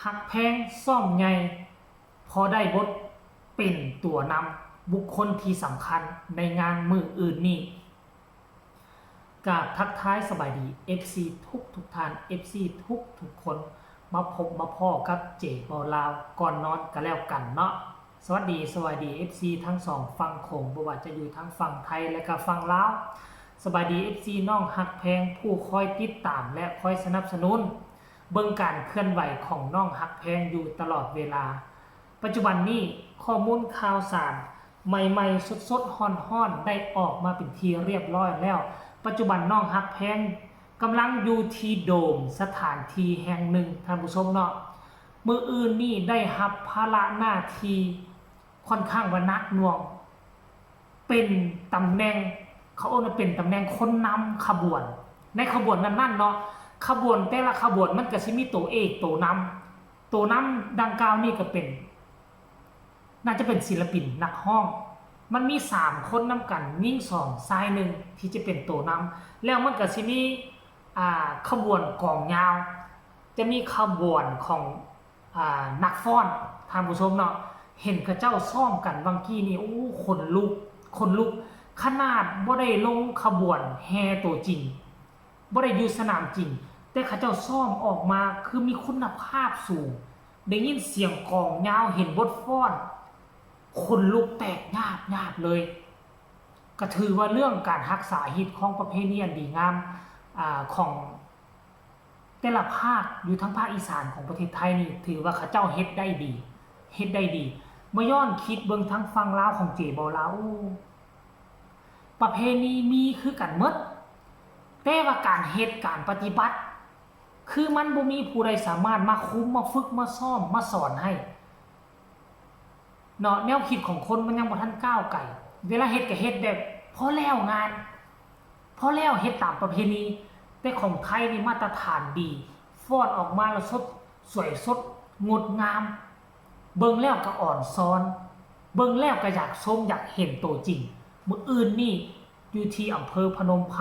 ຮັກແພງຊ້ອມໃຫຍ່ ພໍໄດ້ບົດເປັນຕົວນຳບຸກຄົນທີ່ສຳຄັນໃນງານມື້ອື່ນນີ້. ກາບທັກທາຍສະບາຍດີ ເອັຟຊີ ທຸກໆທ່ານ ເອັຟຊີ ທຸກໆຄົນ ມາພົບມາພໍ້ກັບເຈເວົ້າລາວກ່ອນນອນກະແລ້ວກັນເນາະ. ສະຫວັດດີ ສະຫວັດດີ ເອັຟຊີ ທັງສອງຝັ່ງໂຂງ ບໍ່ວ່າຈະຢູ່ທາງຝັ່ງໄທ ແລະກະຝັ່ງລາວ. ສະບາຍດີ ເອັຟຊີ ນ້ອງຮັກແພງ ຜູ້ຄອຍຕິດຕາມ ແລະ ຄອຍສະໜັບສະໜູນ ເບິ່ງການເຄື່ອນໄຫວຂອງນ້ອງຮັກແພງຢູ່ຕະຫຼອດເວລາ. ປັດຈຸບັນນີ້ ຂໍ້ມູນຂ່າວສານໃໝ່ໆ ສົດໆ ຮ້ອນໆ ໄດ້ອອກມາເປັນທີ່ຮຽບຮ້ອຍແລ້ວ. ປັດຈຸບັນນ້ອງຮັກແພງກຳລັງຢູ່ທີ່ໂດມສະຖານທີ່ແຫ່ງໜຶ່ງ ທ່ານຜູ້ຊົມເນາະ. ມື້ອື່ນນີ້ໄດ້ຮັບພາລະໜ້າທີ່ຂ້ອນຂ້າງວ່າໜັກໜ່ວງ ເປັນຕຳແໜ່ງ ເຂົາເອີ້ນວ່າເປັນຕຳແໜ່ງຄົນນຳຂະບວນ ໃນຂະບວນນັ້ນໆເນາະ. ຂະບວນແຕ່ລະຂະບວນມັນກະຊິມີໂຕເອກໂຕນຳ ໂຕນຳດັ່ງກ່າວນີ້ກະເປັນ ໜ້າຈະເປັນສິນລະປິນນັກຮ້ອງ ມັນມີສາມຄົນນຳກັນ ຍິງສອງຊາຍໜຶ່ງ ທີ່ຈະເປັນໂຕນຳ ແລ້ວມັນກະຊິມີ ອ່າ ຂະບວນກອງຍາວ ຈະມີຂະບວນຂອງ ອ່າ ນັກຟ້ອນ ທ່ານຜູ້ຊົມເນາະ. ເຫັນເຂົາເຈົ້າຊ້ອມກັນຫວ່າງກີ້ນີ້ ໂອ້ ຂົນລຸກ ຂົນລຸກ ຂະໜາດບໍ່ໄດ້ລົງຂະບວນແຫ່ໂຕຈິງ ບໍ່ໄດ້ຢູ່ສະໜາມຈິງ ແຕ່ເຂົາເຈົ້າຊ້ອມອອກມາຄືມີຄຸນນະພາບສູງ ໄດ້ຍິນສຽງກອງຍາວ ເຫັນບົດຟ້ອນ ຂົນລຸກແຕກຍາບໆເລີຍ. ກະຖືວ່າເລື່ອງການຮັກສາຮີດຄອງປະເພນີອັນດີງາມ ອາ ຂອງແຕ່ລະພາກຢູ່ທາງພາກອີສານຂອງປະເທດໄທນີ້ ຖືວ່າເຂົາເຈົ້າເຮັດໄດ້ດີ ເຮັດໄດ້ດີ. ມາຍ້ອນຄິດເບິ່ງທາງຝັ່ງລາວຂອງເຈເວົ້າລາວ ປະເພນີມີຄືກັນໝົດ ແຕ່ວ່າການເຮັດການປະຕິບັດ ຄືມັນບໍ່ມີຜູ້ໃດສາມາດມາຄຸມ ມາຝຶກ ມາຊ້ອມ ມາສອນໃຫ້ເນາະ. ແນວຄິດຂອງຄົນມັນຍັງບໍ່ທັນກ້າວໄກ ເວລາເຮັດກະເຮັດແບບພໍແລ້ວງານ ພໍແລ້ວ ເຮັດຕາມປະເພນີ. ແຕ່ຂອງໄທນີ້ມາດຕະຖານດີ ຟ້ອນອອກມາແລ້ວສົດ ສວຍສົດງົດງາມ ເບິ່ງແລ້ວກະອ່ອນຊອນ ເບິ່ງແລ້ວກະຢາກຊົມ ຢາກເຫັນໂຕຈິງ. ມື້ອື່ນນີ້ຢູ່ທີ່ອຳເພີພະນົມໄພ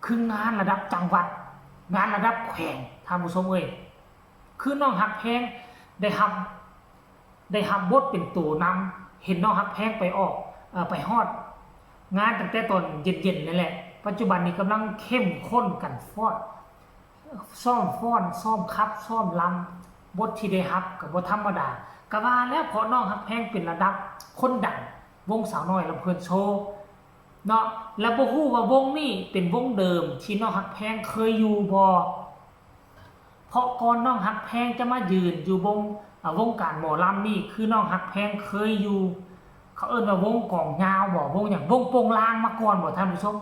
ຄືງານລະດັບຈັງຫວັດ ງານລະດັບແຂວງ ທ່ານຜູ້ຊົມເອີຍ ຄືນ້ອງຮັກແພງໄດ້ຮັບ ໄດ້ຮັບບົດເປັນໂຕນຳ ເຫັນນ້ອງຮັກແພງໄປອອກ ເອີ ໄປຮອດງານຕັ້ງແຕ່ຕອນເຢັນໆນັ້ນແຫຼະ. ປັດຈຸບັນນີ້ກຳລັງເຂັ້ມຂຸ້ນກັນຟ້ອນ ຊ້ອມຟ້ອນ ຊ້ອມຂັບ ຊ້ອມລຳ ບົດທີ່ໄດ້ຮັບກະບໍ່ທຳມະດາ. ກະວ່າແລ້ວ ເພາະນ້ອງຮັກແພງເປັນລະດັບຄົນດັງ ວົງສາວນ້ອຍລຳເພີນໂຊ ເນາະ ແລະ ບໍ່ຮູ້ວ່າວົງນີ້ເປັນວົງເດີມທີ່ນ້ອງຮັກແພງເຄີຍຢູ່ບໍ່? ເພາະກ່ອນນ້ອງຮັກແພງຈະມາຢືນຢູ່ວົງ ອາ ວົງການໝໍລຳນີ້ ຄືນ້ອງຮັກແພງເຄີຍຢູ່ ເຂົາເອີ້ນວ່າວົງກອງຍາວບໍ ວົງຫຍັງ ວົງໂປງລາງມາກ່ອນບໍ ທ່ານຜູ້ຊົມ?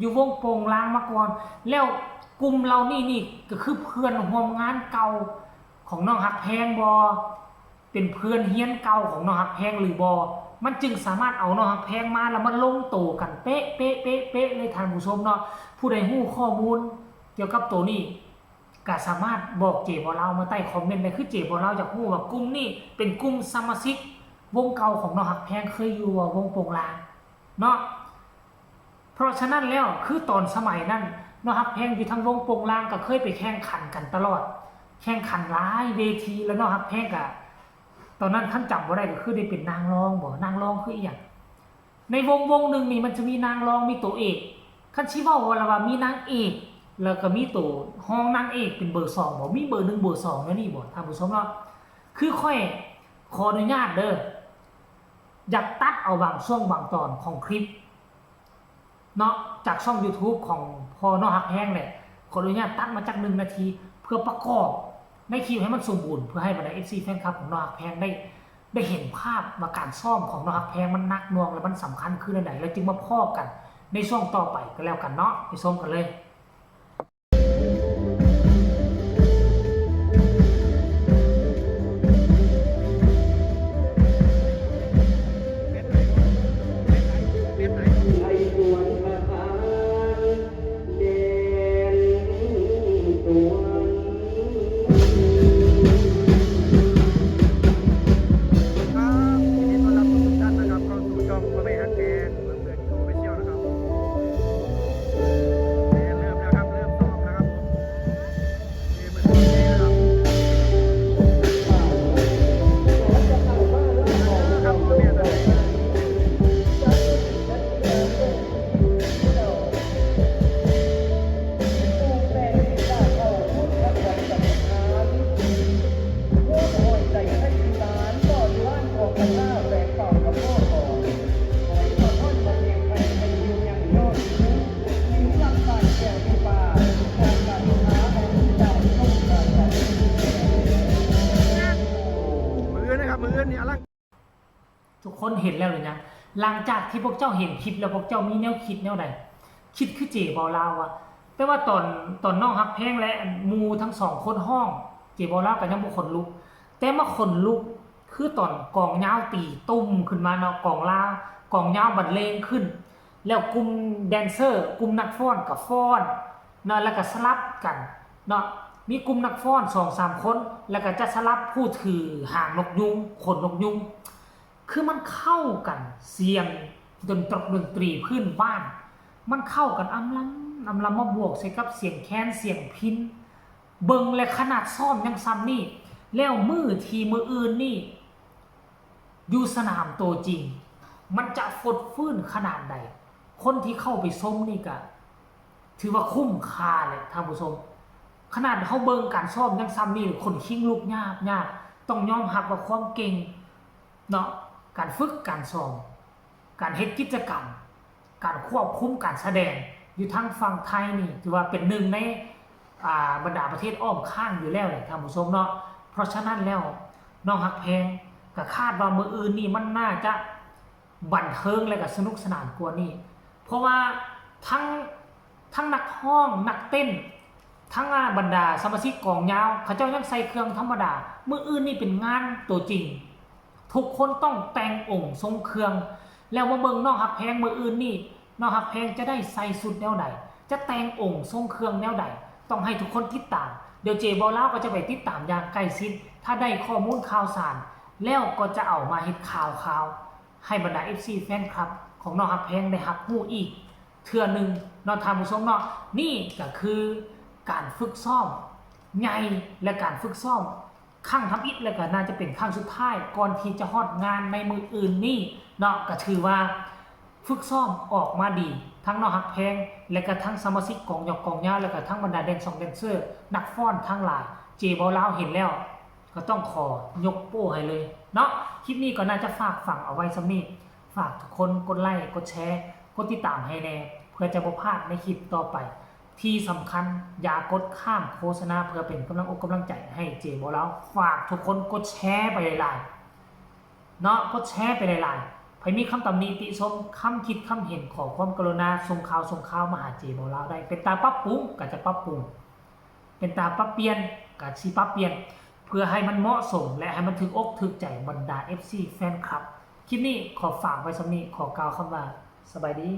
ຢູ່ວົງໂປງລາງມາກ່ອນ ແລ້ວກຸ່ມເຫຼົ່ານີ້ນີ້ກະຄືເພື່ອນຮ່ວມງານເກົ່າຂອງນ້ອງຮັກແພງບໍ? ເປັນເພື່ອນຮຽນເກົ່າຂອງນ້ອງຮັກແພງຫຼືບໍ່? ມັນຈຶ່ງສາມາດເອົານ້ອງຮັກແພງມາ ແລ້ວມາລົງໂຕກັນເປະໆໆເລີຍ ທ່ານຜູ້ຊົມເນາະ. ຜູ້ໃດຮູ້ຂໍ້ມູນກ່ຽວກັບໂຕນີ້ ກະສາມາດບອກເຈບໍ່ລາວມາໃຕ້ຄອມເມັນໄດ້ ຄືເຈບໍ່ລາວຢາກຮູ້ວ່າກຸ່ມນີ້ເປັນກຸ່ມສະມາຊິກວົງເກົ່າຂອງນ້ອງຮັກແພງເຄີຍຢູ່ບໍ່ ວົງໂປງລາງເນາະ. ເພາະສະນັ້ນແລ້ວ ຄືຕອນສະໄໝນັ້ນ ນ້ອງຮັກແພງຢູ່ທາງວົງໂປງລາງກະເຄີຍໄປແຂ່ງຂັນກັນຕະຫຼອດ ແຂ່ງຂັນຫຼາຍເວທີ ແລ້ວນ້ອງຮັກແພງກະ ຕອນນັ້ນຄັນຈຳບໍ່ໄດ້ກະຄືໄດ້ເປັນນາງຮອງບໍ ນາງຮອງຄືອີ່ຫຍັງ ໃນວົງວົງໜຶ່ງນີ້ມັນຈະມີນາງຮອງ ມີໂຕເອກ ຄັນຊິເວົ້າວ່າລະວ່າມີນາງເອກ ແລ້ວກະມີໂຕຮອງນາງເອກເປັນເບີສອງບໍ ມີເບີໜຶ່ງເບີສອງແນວນີ້ບໍ ທ່ານຜູ້ຊົມເນາະ. ຄືຂ້ອຍຂໍອະນຸຍາດເດີ ຢາກຕັດເອົາບາງຊ່ວງບາງຕອນຂອງຄລິບ ເນາະ ຈາກຊ່ອງຢູທູບຂອງພໍ່ນ້ອງຮັກແພງແຫຼະ ຂໍອະນຸຍາດຕັດມາຈັກໜຶ່ງນາທີ ເພື່ອປະກອບໃນຄລິບໃຫ້ມັນສົມບູນ ເພື່ອໃຫ້ບັນດາເອັຟຊີແຟນຄລັບຂອງນ້ອງຮັກແພງໄດ້ ໄດ້ເຫັນພາບວ່າການຊ້ອມຂອງນ້ອງຮັກແພງມັນໜັກໜ່ວງ ແລະ ມັນສຳຄັນຄືແນວໃດ ແລ້ວຈຶ່ງມາພໍ້ກັນໃນຊ່ວງຕໍ່ໄປກະແລ້ວກັນເນາະ ໄປຊົມກັນເລີຍ. ครับ ยินดีต้อนรับทุกๆท่านนะครับ เข้าสู่ช่องพ่อแม่ฮักแพง เมืองเมือง Official นะครับ แม่นเล ຄົນເຫັນແລ້ວຫຼືຍັງ? ຫຼັງຈາກທີ່ພວກເຈົ້າເຫັນຄລິບແລ້ວ ພວກເຈົ້າມີແນວຄິດແນວໃດ? ຄິດຄືເຈເບົາລາວວະ? ແຕ່ວ່າຕອນ ຕອນນ້ອງຮັກແພງ ແລະ ໝູ່ທັງສອງຄົນຮ້ອງ ເຈເບົາລາວກໍຍັງບໍ່ຂົນລຸກ, ແຕ່ມາຂົນລຸກຄືຕອນກອງຍາວຕີຕຸ້ມຂຶ້ນມາເນາະ, ກອງລາວ ກອງຍາວບັນເລງຂຶ້ນ ແລ້ວກຸ່ມແດນເຊີ ກຸ່ມນັກຟ້ອນກໍຟ້ອນເນາະ ແລ້ວກໍສະຫຼັບກັນເນາະ, ມີກຸ່ມນັກຟ້ອນສອງສາມຄົນ ແລ້ວກໍຈະສະຫຼັບຜູ້ຖືຫາງນົກຍຸງ ຂົນນົກຍຸງ. ຄືມັນເຂົ້າກັນ ສຽງດົນຕຣອກດົນຕຣີພື້ນບ້ານ ມັນເຂົ້າກັນອຳລຳ ອຳລຳ ມາບວກໃສ່ກັບສຽງແຄນ ສຽງພິນ. ເບິ່ງແລ້ວຂະໜາດຊ້ອມຍັງຊ່ຳນີ້ ແລ້ວມື້ທີ່ມື້ອື່ນນີ້ ຢູ່ສະໜາມໂຕຈິງ ມັນຈະຟົດຟື້ນຂະໜາດໃດ? ຄົນທີ່ເຂົ້າໄປຊົມນີ້ກະຖືວ່າຄຸ້ມຄ່າແຫຼະທ່ານຜູ້ຊົມ. ຂະໜາດເຮົາເບິ່ງການຊ້ອມຍັງຊ່ຳນີ້ ຂົນຄິງລຸກຍາບໆ, ຕ້ອງຍອມຮັບວ່າຄວາມເກັ່ງເນາະ, ການຝຶກການຊ້ອມ, ການເຮັດກິດຈະກຳ, ການຄວບຄຸມການສະແດງຢູ່ທາງຝັ່ງໄທນີ້ ຖືວ່າເປັນໜຶ່ງໃນ ອ່າ ບັນດາປະເທດອ້ອມຂ້າງຢູ່ແລ້ວແຫຼະທ່ານຜູ້ຊົມເນາະ. ເພາະສະນັ້ນແລ້ວ ນ້ອງຮັກແພງກໍຄາດວ່າມື້ອື່ນນີ້ມັນໜ້າຈະບັນເທີງ ແລະ ກໍສະໜຸກສະໜານກວ່ານີ້ ເພາະວ່າທັງ ທັງນັກຮ້ອງ ນັກເຕັ້ນ ທັງ ອ່າ ບັນດາສະມາຊິກກອງຍາວ ເຂົາເຈົ້າຍັງໃສ່ເຄື່ອງທຳມະດາ. ມື້ອື່ນນີ້ເປັນງານໂຕຈິງ ທຸກຄົນຕ້ອງແຕ່ງອົງຊົງເຄື່ອງ ແລ້ວມາເບິ່ງນ້ອງຮັກແພງມື້ອື່ນນີ້ ນ້ອງຮັກແພງຈະໄດ້ໃສ່ຊຸດແນວໃດ ຈະແຕ່ງອົງຊົງເຄື່ອງແນວໃດ ຕ້ອງໃຫ້ທຸກຄົນຕິດຕາມ. ດຽວເຈເບົາລາວກໍຈະໄປຕິດຕາມຢ່າງໃກ້ຊິດ ຖ້າໄດ້ຂໍ້ມູນຂ່າວສານແລ້ວກໍຈະເອົາມາເຮັດຂ່າວຄາວ ໃຫ້ບັນດາເອັຟຊີແຟນຄລັບຂອງນ້ອງຮັກແພງໄດ້ຮັບຮູ້ອີກເທື່ອໜຶ່ງເນາະທ່ານຜູ້ຊົມເນາະ. ນີ້ກໍຄືການຝຶກຊ້ອມໃຫຍ່ ແລະ ການຝຶກຊ້ອມຄັ້ງທຳອິດ ແລະ ກໍໜ້າຈະເປັນຄັ້ງສຸດທ້າຍກ່ອນທີ່ຈະຮອດງານໃນມື້ອື່ນນີ້ເນາະ. ກໍຖືວ່າຝຶກຊ້ອມອອກມາດີ ທັງນ້ອງຮັກແພງ ແລະ ກໍທັງສະມາຊິກກອງຢອກກອງຍາວ ແລະ ກໍທັງບັນດາແດນຊອງແດນເຊີ ນັກຟ້ອນທັງຫຼາຍ ເຈເບົາລາວເຫັນແລ້ວ ກໍຕ້ອງຂໍຍົກໂປ້ໃຫ້ເລີຍເນາະ. ຄລິບນີ້ກໍໜ້າຈະຝາກຝັງເອົາໄວ້ສ່ຳນີ້. ຝາກທຸກຄົນກົດໄລ ກົດແຊ ກົດຕິດຕາມໃຫ້ແດ່ ເພື່ອຈະບໍ່ພາດໃນຄລິບຕໍ່ໄປ. ທີ່ສຳຄັນ ຢ່າກົດຂ້າມໂຄສະນາ ເພື່ອເປັນກຳລັງອົກກຳລັງໃຈໃຫ້ເຈເບົາລາວ. ຝາກທຸກຄົນກົດແຊໄປຫຼາຍໆເນາະ, ກົດແຊໄປຫຼາຍໆ. ໃຜມີຄຳຕຳໜິຕິຊົມ ຄຳຄິດຄຳເຫັນ ຂໍຄວາມກະລຸນາສົ່ງຂ່າວ ສົ່ງຂ່າວມາຫາເຈເບົາລາວໄດ້. ເປັນຕາປັບປຸງກໍຈະປັບປຸງ ເປັນຕາປັບປ່ຽນກໍຊິປັບປ່ຽນ ເພື່ອໃຫ້ມັນເໝາະສົມ ແລະ ໃຫ້ມັນຖືກອົກຖືກໃຈບັນດາເອັຟຊີແຟນຄລັບ. ຄລິບນີ້ຂໍຝາກໄວ້ສ່ຳນີ້ ຂໍກ່າວຄຳວ່າສະບາຍດີ.